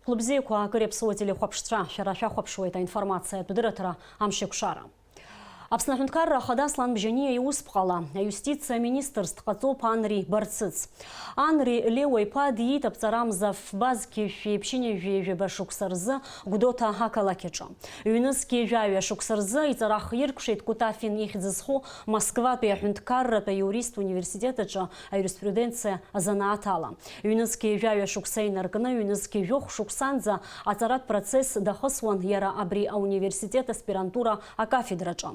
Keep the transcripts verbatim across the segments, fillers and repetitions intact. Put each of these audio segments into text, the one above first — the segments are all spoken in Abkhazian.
Хәлыбзиақәа, акыр иаԥсуа телехәаԥшцәа, шәара шәахәаԥшуеит аинформациатә дырраҭара Амшеикәшара. Аԥсны Аҳәынҭқарра Ахада Аслан Бжьаниа иусԥҟала аиустициа аминистрс дҟаҵоуп Анри Барцыц. Анри Леуа иԥа диит аԥҵарамза фба зқьи жәшәи ԥшьынҩажәи жәаба шықәса рзы Гәдоуҭа ақалақь аҿы. Ҩнызқьи жәаҩа шықәса рзы иҵара ахиркәшеит Кутафин ихьӡ зху Москватәи аҳәынҭқарратә аиурист университет аҿы аиуриспруденциа азанааҭ ала. Ҩнызқьи жәаҩа шықәса инаркны, ҩнызқьи жәохә шықәсанӡа аҵаратә процесс дахысуан иара абри ауниверситет аспирантура акафедраҿы.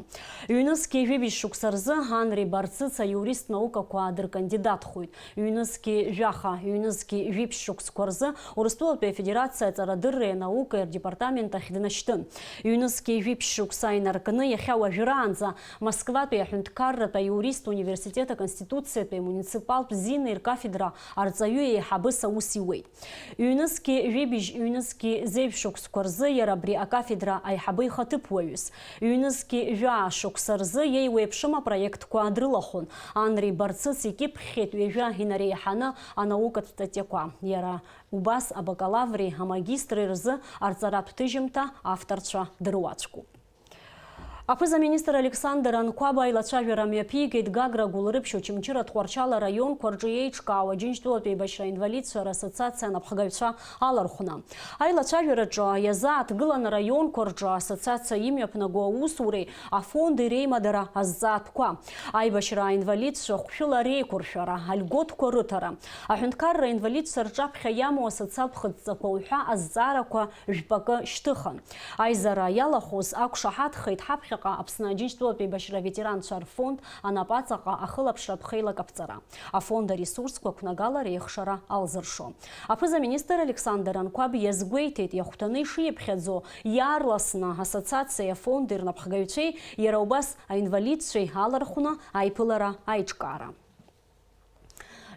Ҩнызқьи жәибжь шықәса рзы Анри Барцыц аиуристтә наукақәа дыркандидатхоит. Ҩнызқьи жәаха, ҩнызқьи жәиԥшь шықәсқәа рзы Урыстәылатәи Афедерациа аҵарадырреи анаукеи рдепартамент ахь днашьҭын. Ҩнызқьи жәиԥшь шықәса инаркны, иахьа уажәраанӡа Москватәи аҳәынҭқарратә аиуристтә университет аконституциатәи амуниципалтә зинеи ркафедра арҵаҩы еиҳабыс аус иуеит. Ҩнызқьи жәибжь, ҩнызқьи зеижә шықәсқәа рзы иара абри акафедра аиҳабы ихаҭыԥуаҩыс, ҩнызқьи жәаа шықәса рзы иеиуеиԥшым апроектқәа дрылахәын. Анри Барцыц икьыԥхьхьеит ҩажәа инареиҳаны анаукатә статиақәа. Иара убас абакалаври амагистри рзы арҵаратә ҭыжьымҭа авторцәа дыруаӡәкуп. Аԥыза-министр Александр Анқәаба аилацәажәара мҩаԥигеит Гагра, Гәылрыԥшь, Очамчыра, Тҟәарчал араионқәа рҿы еиҿкаау Аџьынџьтәылатәи еибашьра аинвалидцәа расоциациа анапхгаҩцәа алархәны. Аилацәажәараҿы иазааҭгылан араионқәа рҿы асоциациа имҩаԥнаго аусуреи афонди реимадара азҵаатәқәа, аибашьра аинвалидцәа хәшәыла реиқәыршәара, альготқәа рыҭара, аҳәынҭқарра аинвалидцәа рҿаԥхьа иамоу асоциалтә хыдҵақәа уҳәа азҵаарақәа жәпакы шьҭыхын. Аизара иалахәыз ақәшаҳаҭхеит ҳаԥхьаҟа Аԥсны Аџьынџьтәылатәи еибашьра аветеранцәа рфонд анапаҵаҟа ахылаԥшратә хеилак аԥҵара, афонд аресурсқәа қәнагала реихшара алзыршо. Аԥыза-министр Александр Анқәаб иазгәеиҭеит, иахәҭаны ишиԥхьаӡо, иаарласны асоциациеи афонди рнапхгаҩцәеи, иара убас аинвалидцәеи алархәны аиԥылара аиҿкаара.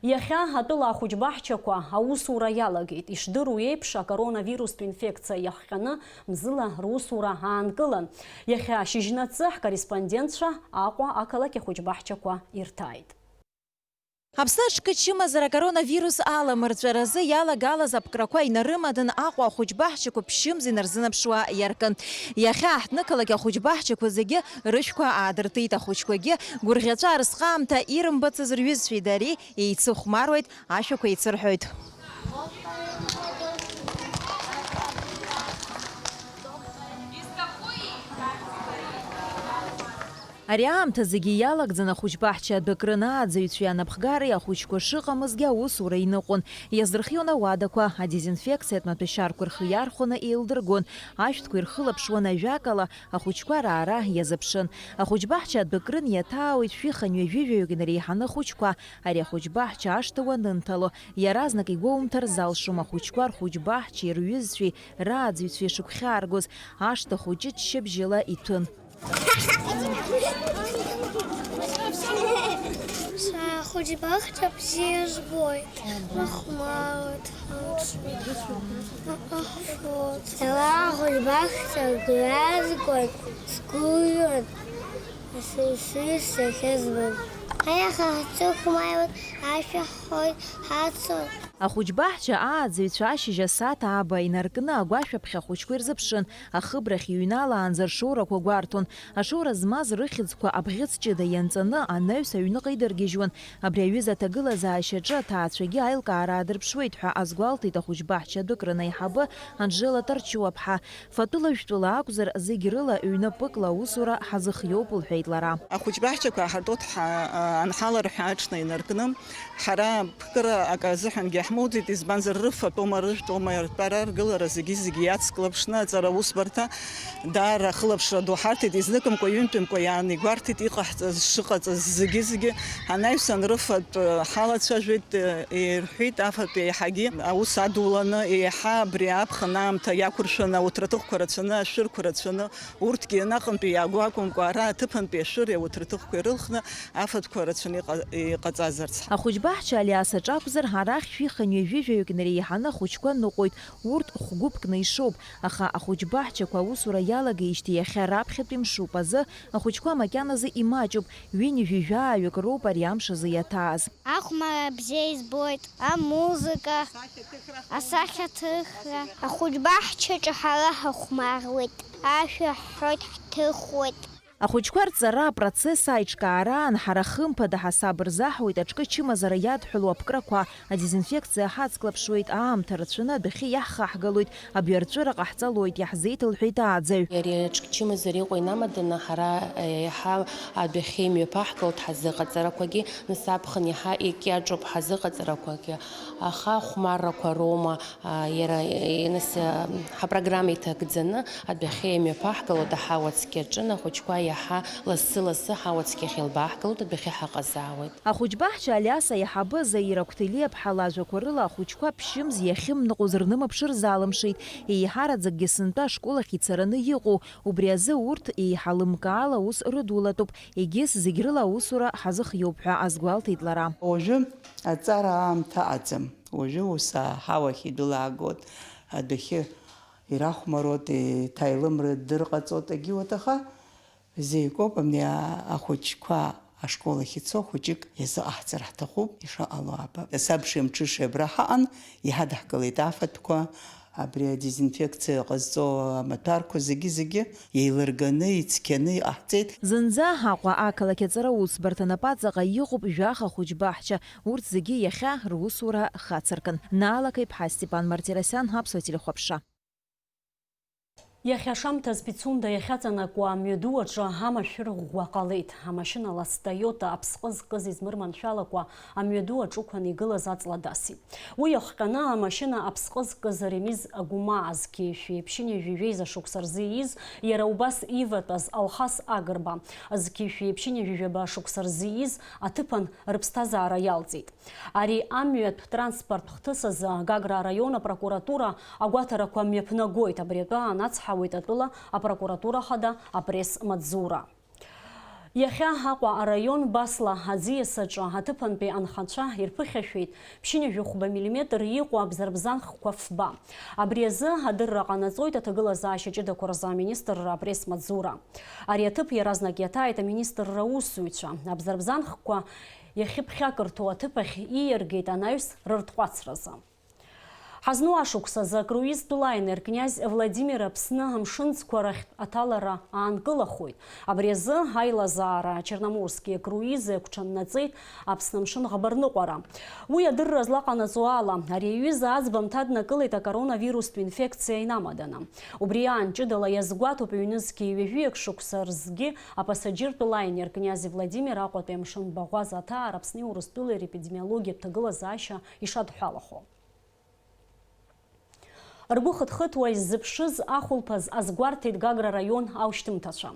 Иахьа атәыла ахәыҷбаҳчақәа аусура иалагеит. Ишдыру еиԥш, акоронавирустә инфекциа иахҟьаны мзыла русура аанкылан. Иахьа шьыжьнаҵы ҳкорреспондентцәа Аҟәа ақалақь ахәыҷбаҳчақәа ирҭааит. Аԥсны аҿкы чымазара акоронавирус аламырҵәаразы иалагалаз аԥкрақәа инарымаданы Аҟәа ахәыҷбаҳчақәа ԥшьымз инарзынаԥшуа иаркын. Иахьа аҳҭнықалақь ахәыҷбаҳчақәа зегьы рышәқәа аадыртит, ахәыҷқәагьы гәырӷьаҵәа рысҟаамҭа ирымбацыз рҩызцәеи дареи еицыхәмаруеит, ашәақәа еицырҳәоит. Ари аамҭа зегьы иалагӡан ахәыҷбаҳча адәы акрын, ааӡаҩцәеи анапхгареи ахәыҷқәа шыҟамызгьы аусура иныҟәон, иаздырхион ауадақәа, адезинфекциатә маҭәашьарқәа рхы иархәаны еилдыргон, ашәҭқәа ирхылаԥшуан, ажәакала, ахәыҷқәа раара иазыԥшын. Ахәыҷбаҳча адәы акрын, иаҭаауеит шәи хынҩажәи жәаҩык инареиҳаны ахәыҷқәа. Ари ахәыҷбаҳча ашҭа уанынҭало, иаразнак игәоумҭар залшом ахәыҷқәа рхәыҷбаҳчеи рҩызцәеи рааӡаҩцәеи шыгәхьааргоз, ашҭа хәыҷы џьшьа бжьыла иҭәын. Сара ахәыҷбаҳча бзиа збоит, ихәмаруеит, афоҭ. Сара ахәыҷбаҳча гәра згоит, сгәырҩоит, сыҩсуеит сахьызбаз. Аиаха ҳцәыхәмаруеит, ашәа ҳҳәоит, ҳаццоит. Ахәыҷбаҳча ааӡаҩцәа ашьыжь асааҭ ааба инаркны агәашә аԥхьа ахәыҷқәа ирзыԥшын, ахыбрахь иҩналаанӡа ршоурақәа гәарҭон. Ашоура змаз рыхьӡқәа абӷьыц ҷыда ианҵаны анаҩс аҩныҟа идыргьежьуан. Абри аҩыза аҭагылазаашьаҿы аҭаацәагьы аилкаара аадырԥшуеит ҳәа азгәалҭеит ахәыҷбаҳча адәы акрын аиҳабы Анжела Тарчуаԥҳа. Фатәыла-жәтәыла акәзар, зегь рыла ҩнапыкла аусура ҳазыхиоуп, лҳәеит лара. Ахәыҷбаҳчақәа ҳартот ҳа-, анҳаларҳәа аҽны инаркны, ҳара ԥкыра акы азыҳәангьы ҳмоуӡеит, избанзар, рыфатәоума, рыжәтәоума ртәара, ргылара зегьы-зегьы иацклаԥшны аҵара аусбарҭа даара ахылаԥшра ду ҳарҭеит, изныкымкәа, ҩынтәымкәа иаанигәарҭеит иҟаҳҵаз, шыҟаҵаз зегьы-зегьы. Анаҩсан рыфатә ҳалацәажәеит, ирҳәеит, афатә еиҳагьы аус адуланы, еиҳа абри аԥхын аамҭа иақәыршәаны, ауҭраҭыхқәа рацәаны, ашәырқәа рацәаны, урҭгьы анаҟынтәи иаагәа акәымкәа, ара аҭыԥантәи ашәыри ауҭраҭыхқәеи рылхны афатәқәа рацәаны иҟа-, иҟаҵазарц. Ахәыҷбаҳча Алиас аҿы акәзар, арахь шәи Хынҩажәи жәаҩык инареиҳаны ахәыҷқәа ныҟәоит, урҭ хәгәыԥкны ишоуп, аха ахәыҷбаҳчақәа аусура иалагеижьҭеи иахьа раԥхьатәи мшуп азы ахәыҷқәа макьаназы имаҷуп, ҩынҩажәи жәааҩык роуп ари амш азы иаҭааз. Ахәмарра бзиа избоит, амузыка, асахьаҭыхра. Ахәыҷбаҳчаҿы ҳара ҳахәмаруеит, ашәа ҳҳәоит, ҳҭыхуеит. Ахәыҷқәа рҵара апроцесс аиҿкаара аан ҳара хымԥада ҳасаб рзаҳуеит аҿкы чымазара иадҳәалоу аԥкрақәа, адезинфекциа ҳацклаԥшуеит, аамҭа рацәаны адәахьы иаҳхаҳгалоит, абҩарҵәыра ҟаҳҵалоит, иаҳзеиҭалҳәеит ааӡаҩ. Иара аҿкы чымазара иҟоу инамаданы ҳара, еиҳа адәахьы имҩаԥаҳгалоит ҳазыҟаҵарақәагьы, нас аԥхын иаҳа икьаҿуп ҳазыҟаҵарақәагьы, аха ахәмаррақәа роума, а, иара, е, нас, а, ҳапрограмма иҭагӡаны адәахьы имҩаԥаҳгалоит аҳауа цқьа аҿы, ахәыҷқәа иаҳа лассы-лассы ҳауа цқьахь илбааҳгалоит, адәахьы ҳаҟазаауеит. Ахәыҷбаҳча Алиас аиҳабы Заира Қәҭелиаԥҳа лажәақәа рыла ахәыҷқәа ԥшьымз иахьымныҟәоз рнымԥшыр залымшеит, еиҳараӡакгьы сынтәа ашкол ахь ицараны иҟоу, убри азы урҭ еиҳа лымкаала аус рыдулатәуп, егьыс зегь рыла аусура ҳазыхиоуп ҳәа азгәалҭеит лара. Уажәы аҵара аамҭа аӡам. Уажәы ус аҳауахь идәылаагоит, адәахьы ирахәмаруеит, еиҭа илымра дырҟаҵоит, егьиуеит, аха зеикоуп, абни ахәыҷқәа ашкол ахь ицо хәыҷык иазыҟаҳҵар ҳҭахуп, ишаҟало аабап. Сабшеи мҽышеи абра ҳаҟан, иҳадаҳкылеит афатәқәа, абри адезинфекциа ҟазҵо амаҭәарқәа зегьы-зегьы еилырганы, ицқьаны иҟаҳҵеит. Зынӡа Аҟәа ақалақь аҵара усбарҭа напаҵаҟа иҟоуп жәаха хәыҷбаҳча. Урҭ зегьы иахьа русура хацыркын. Наала Қеиԥҳа, Степан Мартиросиан, Аԥсуа телехәаԥшра. Иахьа ашамҭаз Пицунда иахьаҵанакуа амҩаду аҿы амашәыр ӷәӷәа ҟалеит. Амашьына лас Toyota аԥсҟы зкыз измырманшәалакәа амҩаду аҿықәан игылаз аҵла дасит. Уи иахҟьаны амашьына аԥсҟы зкыз Ремиз Агәмаа зқьи жәшәи ԥшьынҩажәи жәеиза шықәса рзы ииз, иара убас иватәаз Алхас Агрба зқьи жәшәи ԥшьынҩажәи жәаба шықәса рзы ииз аҭыԥан рыԥсҭазаара иалҵит. Ари амҩатә транспорттә хҭыс азы Гагра араион апрокуратура агәаҭарақәа мҩаԥнагоит, абри атәы анацҳауеит атәыла апрокуратура хада апресс-маҵзура. Иахьа Аҟәа араион Басла аӡиасаҿы аҭыԥантәи анхацәа ирԥыхьашәеит ԥшьынҩажәи хәба миллиметр иҟоу абзарбзанхқәа фба. Абри азы адырра ҟанаҵоит аҭагылазаашьа ҷыдақәа рзы аминистрра апресс-маҵзура. Ари аҭыԥ иаразнак иаҭааит аминистрра аусзуҩцәа. Абзарбзанхқәа иахьыԥхьакырҭоу аҭыԥ ахь ииаргеит анаҩс рырҭҟәацразы. Ҳазну ашықәс азы акруизтә лайнер князь Владимир Аԥсны амшынҵқәа рахьтә аҭалара аанкылахоит. Абри азы аилазаара Черноморские круизы агәҽаннаҵеит Аԥсны амшын ӷбарныҟәара. Уи адырра злаҟанаҵо ала, ари аҩыза аӡбамҭа аднакылеит акоронавирустә инфекциа инамаданы. Убри аан ҷыдала иазгәаҭоуп ҩнызқьи ҩажәиак шықәса рзгьы апассаџьыртә лайнер князь Владимир Аҟәатәи амшын баӷәаза аҭаара Аԥсни Урыстәылеи репидемиологиатә ҭагылазаашьа ишадҳәалахо. Ргәы хыҭхыҭуа иззыԥшыз ахәылԥаз азгәарҭеит Гагра араион аушьҭымҭацәа.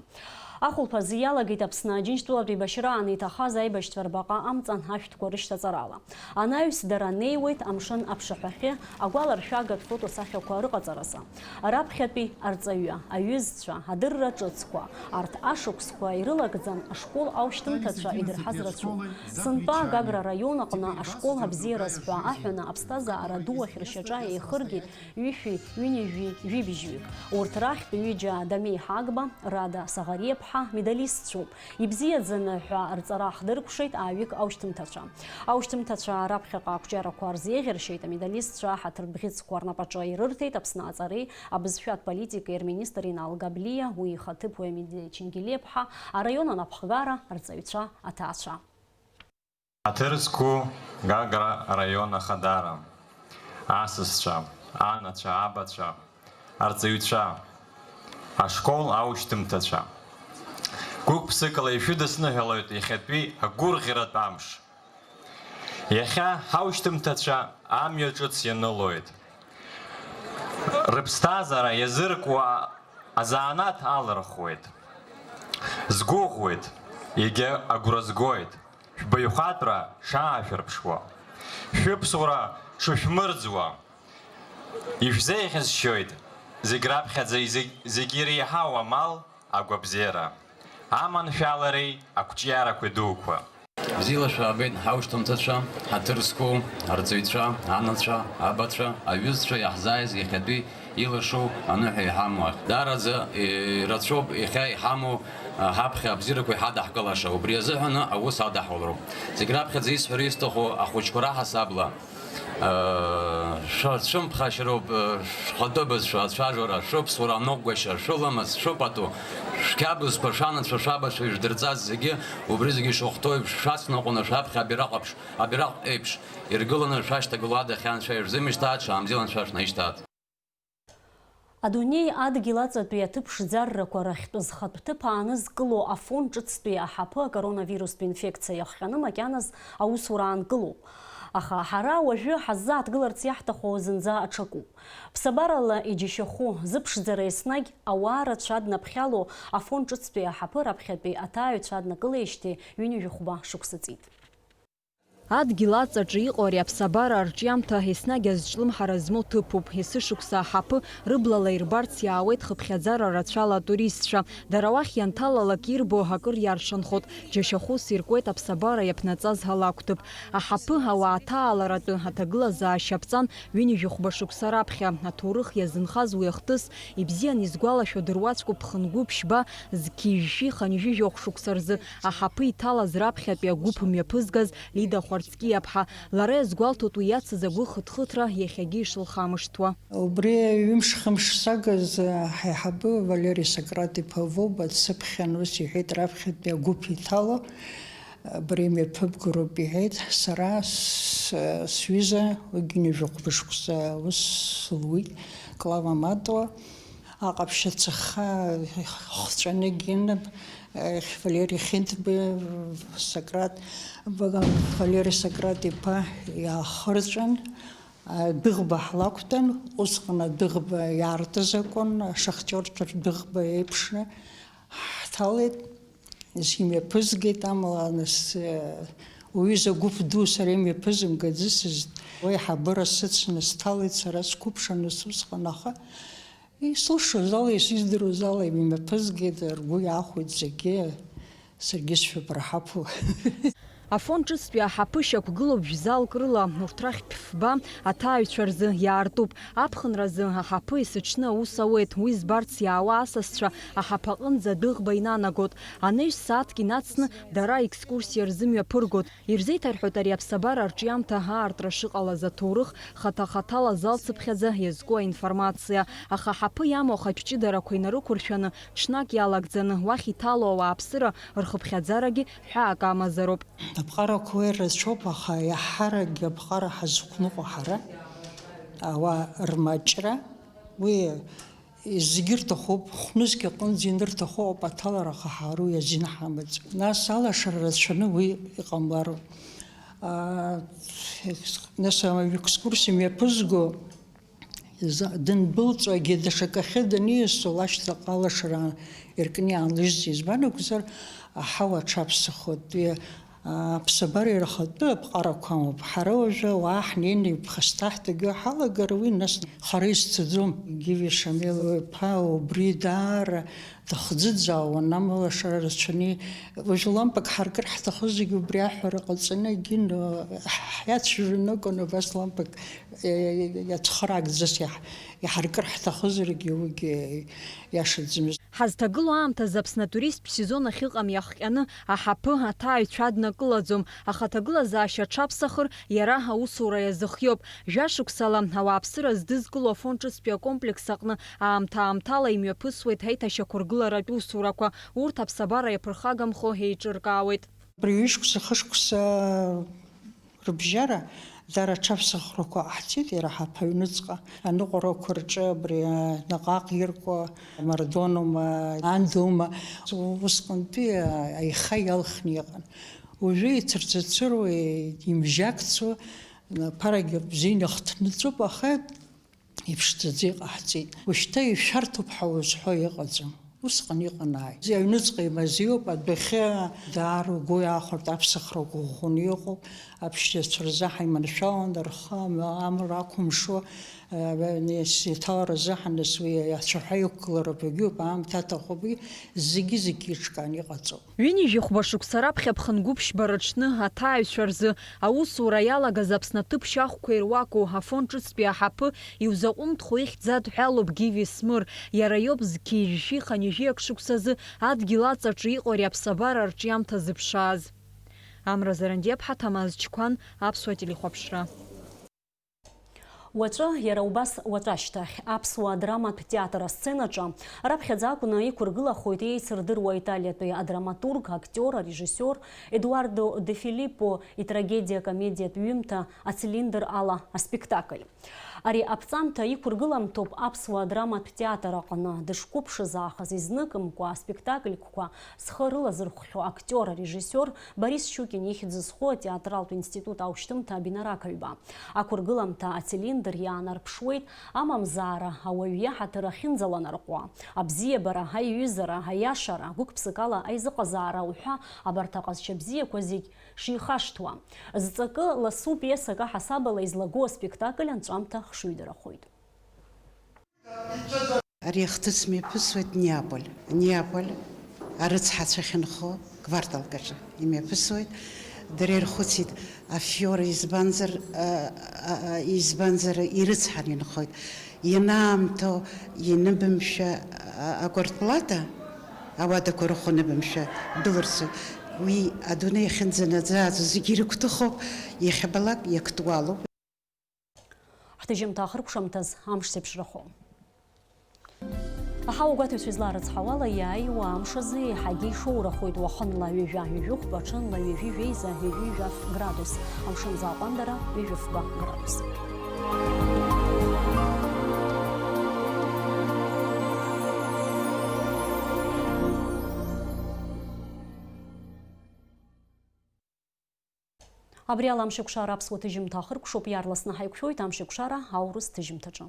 Ахәылԥаз иалагеит Аԥсны Аџьынџьтәылатә еибашьраан иҭахаз аибашьцәа рбаҟа амҵан ашәҭқәа рышьҭаҵарала. Анаҩс дара неиуеит амшын аԥшаҳәахьы агәаларшәагатә фотосахьақәа рыҟаҵаразы. Раԥхьатәи арҵаҩы, аҩызцәа, адырра ҿыцқәа, арҭ ашықәсқәа ирылагӡан ашкол аушьҭымҭацәа идырҳаз рацәоуп. Сынтәа Гагра араион аҟны ашкол абзиараз ҳәа аҳәаны аԥсҭазаара ду ахь ршьаҿа еихыргеит ҩышәи ҩынҩажәи жәибжьҩык. Урҭ рахьтә ҩыџьа Дамеи Ҳагба, Рада Саӷариаԥҳа медалистцәоуп. Ибзиаӡаны ҳәа рҵара хдыркәшеит ааҩык аушьҭымҭацәа. Аушьҭымҭацәа раԥхьаҟа ақәҿиарақәа рзеиӷьаршьеит, амедалистцәа аҳаҭыртә бӷьыцқәа рнапаҿы ирырҭеит Аԥсны аҵареи абызшәатә политикеи рминистр Инал Габлиа, уи ихаҭыԥуаҩ Амиде Чингелиаԥҳа, араион анапхгара, арҵаҩцәа, аҭаацәа. Аҭыр зқәу Гагра араион ахадара, асасцәа, анацәа, абацәа, арҵаҩцәа, ашкол аушьҭымҭацәа. Гәык-ԥсыкала ишәыдысныҳәалоит иахьатәи агәырӷьаратә амш. Иахьа ҳаушьҭымҭацәа амҩа ҿыц ианылоит. Рыԥсҭазаара иазыркуа азанааҭ алырхуеит. Сгәыӷуеит, егьа агәра згоит, шәбаҩхатәра шаашәырԥшуа, шәыԥсуара шышәмырӡуа. Ишәзеиӷьасшьоит зегь раԥхьаӡа изегь-, зегь иреиҳау амал, агәабзиара, аманшәалареи ақәҿиарақәеи дуқәа. Бзиала шәаабеит, ҳаушьҭымҭацәа, ҳаҭыр зқәу арҵаҩцәа, анацәа, абацәа, аҩызцәа, иаҳзааиз иахьатәи илашоу аныҳәа иҳамоу ахь. Даараӡа ирацәоуп иахьа иҳамоу, а, ҳаԥхьа абзиарақәа иҳадаҳкылаша. Убри азыҳәаны аус адаҳулароуп. Зегь раԥхьаӡа исҳәара исҭаху ахәыҷқәа раҳасабала, Шәацәымԥхашьароуп, шәхатәы бызшәа ацәажәара, шәыԥсуара аныҟәгашьа, шәыламыс, шәыпату, шәқьабзқәа, шәанацәа, шәабацәа ижәдырҵаз зегьы, убри зегьы ишахәҭоу еиԥш, шәацныҟәаны шәаԥхьа абираҟ аԥш-, абираҟ еиԥш иргыланы шәашьҭагылоу адахьы Анцәа ишәзымышьҭааит, шаамзил Анцәа шәнаишьҭааит. Адунеи адгьыл аҵатәи аҭыԥ ԥшӡаррақәа рахьтә зхатә ҭыԥ аанызкыло Афон ҿыцтәи аҳаԥы акоронавирустә инфекциа иахҟьаны макьаназ аусура аанкылоуп. Аха ҳара уажәы ҳаззааҭгыларц иаҳҭаху зынӡа аҽакуп. Ԥсабарала иџьашьахәу, зыԥшӡара еснагь ауаа рацәа днаԥхьало Афон ҿыцтәи аҳаԥы раԥхьатәи аҭааҩцәа аднакылеижьҭеи ҩынҩажәи хәба шықәса ҵит. Адгьыл аҵаҿы иҟоу ари аԥсабара арҿиамҭа еснагь азҿлымҳара змоу ҭыԥуп. Есышықәса аҳаԥы рыблала ирбарц иаауеит хыԥхьаӡара рацәала атуристцәа. Дара уахь ианҭалалак ирбо акыр иаршанхоит, џьашьахәыс иркуеит аԥсабара иаԥнаҵаз алакәҭыԥ. Аҳаԥы ауаа ҭааларатәы аҭагылазаашьа ԥҵан ҩынҩажәи хәба шықәса раԥхьа. Аҭоурых иазынхаз уи ахҭыс ибзиан изгәалашәо дыруаӡәкуп, ԥхынгәы ԥшьба, зқьи жәшәи хынҩажәи жәохә шықәса рзы аҳаԥы иҭалаз раԥхьатәи агәыԥ мҩаԥызгаз Лида Хәарцкиаԥҳа. Лара иазгәалҭоит уи иацыз агәы хыҭхыҭра иахьагьы ишылхамышҭуа. Убри ҩымш-хымш сагыз ҳаиҳабы Валери Сократ-иԥа Воба дсыԥхьан, ус иҳәеит, раԥхьатәи агәыԥ иҭало, абри мҩаԥыбгароуп иҳәеит, сара с-, сҩыза, уигьы ҩажәи хәба шықәса аус луит, Клава Матуа. Аҟаԥшь ацаха хҵәаны гьынап, Валери Хинҭба, Сократ, Валери Сократ-иԥа иаахырҵәан, адәыӷба ҳлақәтәан, усҟан адәыӷба иаартыз акәын, ашахтиорцәа рдәыӷба еиԥшны ҳҭалеит, имҩаԥызгеит, амала, нас, уҩыза гәыԥ ду сара имҩаԥызымгаӡацызт, уи ҳабыра сыцны сҭалеит, сара сқәыԥшын, ус усҟан, аха Исылшоз ала, исыздыруаз ала имҩаԥызгеит, ргәы иахәеит зегьы, саргьы сшәыпра ҳаԥу. Афон ҿыцтәи аҳаԥы шьақәгылоуп жәзалк рыла, урҭ рахьтә фба аҭааҩцәа рзы иаартуп. Аԥхынразы аҳаԥы есыҽны аус ауеит, уи збарц иаауа асасцәа аҳаԥы аҟынӡа адәыӷба инанагот, анеҩс сааҭк инацны дара аекскурсиа рзымҩаԥыргот. Ирзеиҭарҳәоит ари аԥсабара арҿиамҭа аартра шыҟалаз аҭоурых, хаҭа-хаҭала залцыԥхьаӡа иазку аинформациа, аха аҳаԥы иамоу ахатә ҷыдарақәа инарықәыршәаны, ҽнак иалагӡаны уахь иҭало ауааԥсыра рхыԥхьаӡарагьы ҳәаак амазароуп. Аԥҟарақәа уа ирацәоуп, аха иаҳаракгьы аԥҟара ҳазықәныҟәо ҳара, ауаа рмаҷра, уи Зегьы рҭахуп, хә-нызқь аҟынӡа ианырҭаху ауп аҭалара ахаҳару иазин ҳамаӡам. Нас алашара рацәаны уи иҟамлароуп. Аа, нас аекскурсиа мҩаԥызго, за-, дындәылҵуагьы даҽакахьы даниасуа, лашьцаҟа алашара иркны иаанлыжьӡеит. Избан акәзар, аҳауа аҽаԥсахуеит. Уи Аԥсабара ирахатәы аԥҟарақәа амоуп. Ҳара уажәы ауаа ҳнеины иԥхасҭаҳҭагьы ҳалагар, уи нас хара изцаӡом. Гиви Шамил иԥа убри даара дахӡыӡаауан, амала шара рацәаны уажәы лампак ҳаркыр ҳҭахызаргьы убри аҳәара ҟаҵаны, егьин, ҳиацәажәон акәын, убас лампак, е, иацхыраагӡас иаҳ-, иҳаркыр ҳҭахызаргьы уигьы иашаӡамызт. Ҳазҭагылоу аамҭазы Аԥсны атуристтә сезон ахьыҟам иахҟьаны аҳаԥы аҭааҩцәа аднакылаӡом, аха аҭагылазаашьа аҽаԥсахыр иара аусура иазыхиоуп. Жәашықәсала ауааԥсыра здызкыло Афон ҿыцтәи акомплекс аҟны аамҭа-аамҭала имҩаԥысуеит аиҭашьақәыргыларатә усурақәа, урҭ аԥсабара иаԥырхагамхо еиҿыркаауеит. Абри ҩышықәса, хышықәса Рыбжьара дара аҽаԥсахрақәа ҟаҳҵеит, иара ҳаԥаҩныҵҟа аныҟәарақәа рҿы абри, а, наҟ-ааҟ иркуа амардонума, андоума, усҟантәи, а, аиха иалхны иҟан. Уажәы ицырцырцыруа, имжьакцо, ԥарагьы бзианы ихҭныҵәоуп, аха иԥшӡаӡа иҟаҳҵеит. Ушьҭа ишәарҭоуп ҳәа узҳәо иҟаӡам. Усҟан иҟан ааи. Аҩныҵҟа имазеиуп, адәахьы даара угәы иахәартә аԥсахра ӷәӷәаны иҟоуп, аԥшьацәа рзы ҳаиманшәалан, рхы амҩа амра ақәымшәо, еиҭалара азыҳәан нас уи ацәаҳәа иқәгылара быгьуп, аамҭа аҭахуп, зегьы-зегьы еиҿкааны иҟаҵоуп. Ҩынҩажәи хәба шықәса раԥхьа ԥхынгәыԥшьба рыҽны аҭааҩцәа рзы аусура иалагаз Аԥсны аҭыԥ шьахәқәа ируаку афонд ҿыцтәи аҳаԥы иузаҟәымҭхо ихьӡ адҳәалоуп Гиви Смыр, иара иоуп зқьи жәшәи хынҩажәи акы шықәсазы адгьыл аҵаҿы иҟоу ари аԥсабара арҿиамҭа зыԥшааз. Амра Зарандиаԥҳа, Ҭамаз Чқәан, Аԥсуа телехәаԥшра. Уаҵәы, иара убас уаҵәашьҭахь, аԥсуа драматә театр асценаҿы раԥхьаӡа акәны иқәыргылахоит еицырдыруа италиатәи адраматург, актиор, арежиссиор Едуардо де Филиппо итрагедиа-комедиатә ҩымҭа Ацилиндр ала аспектакль. Ари аԥҵамҭа иқәыргыламҭоуп аԥсуа драматә театр аҟны дышқәыԥшыз аахыс изныкымкәа аспектакльқәа зхы рылазырхәхьоу актиор, арежиссиор Борис Щукин ихьӡ зху атеатралтә институт аушьҭымҭа абинарақаҩба. Ақәыргыламҭа ацилиндр иаанарԥшуеит амамзаара, ауаҩ иаҳаҭыр ахьынӡаланарҟәуа, абзиабара, аиҩызара, аиашара, гәык-ԥсыкала аизыҟазаара уҳәа абарҭ аҟазшьа бзиақәа зегь шихашҭуа. Зҵакы ласу пиесак аҳасабала излаго аспектакль анҵәамҭа хшыҩдарахоит. Ари ахҭыс мҩаԥысуеит Неаполь. Неаполь арыцҳацәа ахьынхо гварталк аҿы имҩаԥысуеит. Дара ирхәыцит афиора избанзар, а, а, а, избанзар ирыцҳан инхоит. Ианаамҭоу иныбымшәа, а, акәарҭплата, ауадақәа рыхә аныбымшәа дәылырцоит. Уи адунеи ахьынӡанаӡааӡо зегьы ирыгәҭыхоуп, иахьабалак иактуалуп. Ҳҭыжьымҭа ахыркәшамҭаз амш зеиԥшрахо. Аҳауа гәаҭаҩцәа изларыцҳауала, иааиуа амш азы еиҳагьы ишоурахоит, уахынла ҩажәа, ҩажәихәба, ҽынла ҩажәи жәеиза, ҩажәи жәаф градус, амшын аҟәандара ҩажәи фба градус. Абри ала Амшеикәшара аԥсуа ҭыжьымҭа ахыркәшоуп, иаарласны ҳаиқәшәоит Амшеикәшара аурыс ҭыжьымҭаҿы.